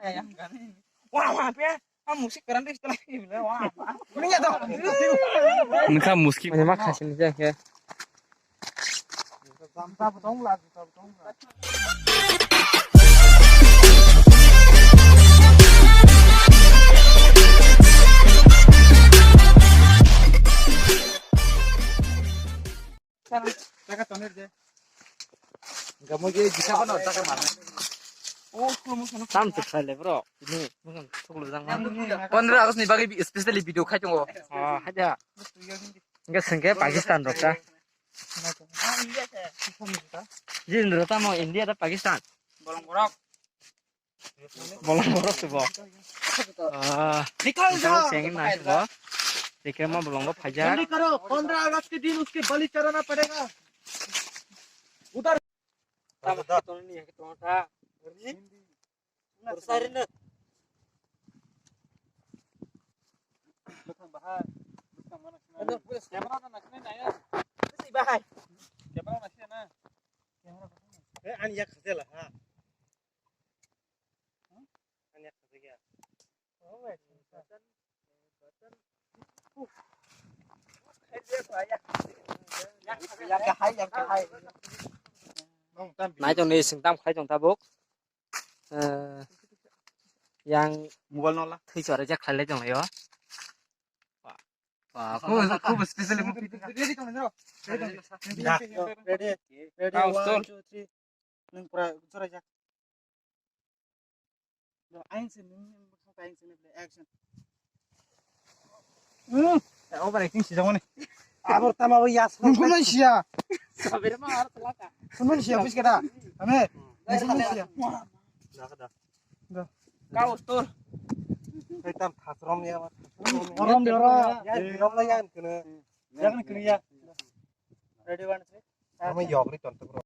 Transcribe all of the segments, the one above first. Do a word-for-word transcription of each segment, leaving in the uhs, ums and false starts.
Wah, wah, pe. Ah, musik keran deh, setelah ini, wah. Ini ya, tuh. Nengka musik. Mana mak hasil dia, ya. Taka tonir je. Gamo je jika kono taka mana. Oh, kamu sana. Tam tu khale, bro. Ini, bukan, thuklu jang. Pondro August ni bagwi specially video khai tongo. Oh, haja. Enggak sengke Pakistan rok ta. Jin rok ta mo India ta Pakistan. Bolong borok. Bolong borok se bo. Ah, nikal jao. Sengin na se bo. Dikhe ma bolong bo phaijak. जल्दी करो, पंद्रह अगस्त के दिन उसके बलि चढ़ाना पड़ेगा। उधर। Tama toni ni ke tong ta. Bersari na. Bekang bahai. Bekang mana sih? Camera na nak na ya. Sih bahai. Camera na sih na. Eh, an yak khasela ha. Nai tong ni sing tam khai tong tabuk. Eh, yang mobile nola thwi chora jak khlai lai tong yo. Wah, wah, khub, khub special. Ready tong ni ro. Ready tong ni ro. Ready. Ready. One, two, three. Nung pura chora jak. Aing se nung, nung bwkhak aing se nung action. Hmm. Over acting sijak mani. Abor tama bo yas. Nung kuno siya. Sabir ma ar telaka. Kuno siya bis kada. Ame. Nung kuno siya. Da da. Da. Kau tur. Sai tam thasrom ya. Rom ya. Ya rom la yan kuno. Yan kuno ya. Ready one three. Ame yok ri ton to bro.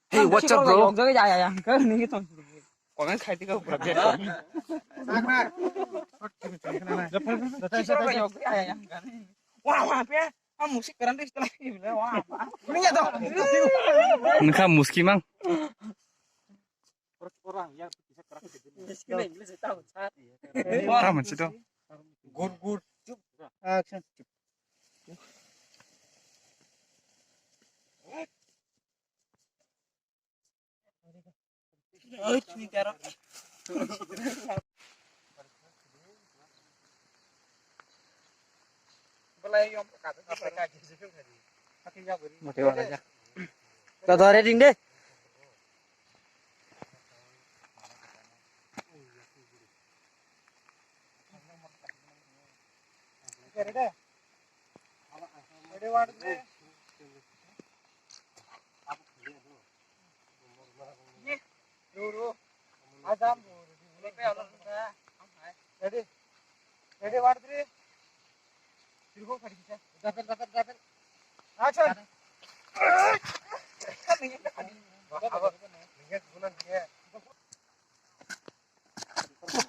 Hey, what's up, bro? Kau kan khai tiga pura biar. Wah, wah, pe. Ah, musik keran deh, setelah ini, wah. Ini ya, tuh. Nengka muski mang. Taman situ. Good, good. Action. Mote wala jak. Ka dore ding de. Ready? Ready, one, three. Action.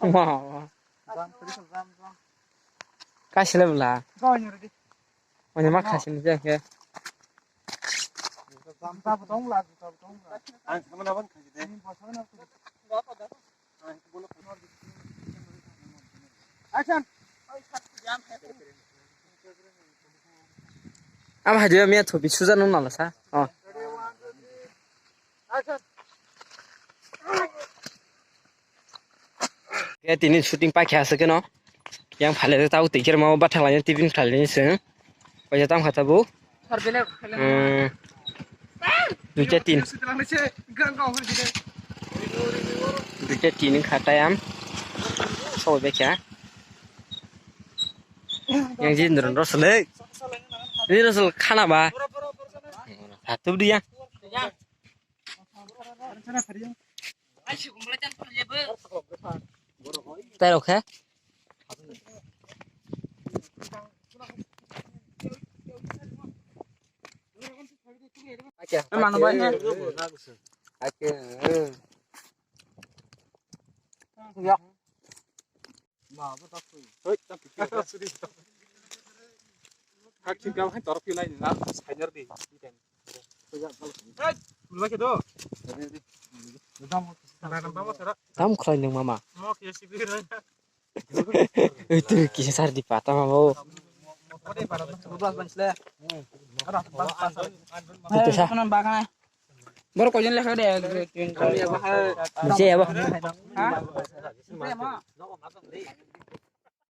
Wow. Kaisile bwla. Go, you're ready. Oni ma khasini je khe. Ang sama na ban khasi de. Action. Am hajo miya thobi suja no nala sa. Oh. Ready, one, two, three. Action. Khe tini shooting paikha aswk kheno. Yang phalai tei tabuk twi kerma o bathang lainai tibin khlainai se. Paisa tam kha tabuk. Hmm. Duita tin. Duita tin wngkha tei ang. Soi bai kha. Yang jindron rosle. Ni rosle khana ba. Hatu dia. Tei rok khe. Mano bai he. Kak chik gam hai torok pilai ni na, sainer di. Hey, tulai ke do. Dam khwlai nwng mama. Mo ke si bi ro. Itu kisa sar di pata mama. Itu sa. Bor kojon lekha de. Bisa ya, Bo? Ha?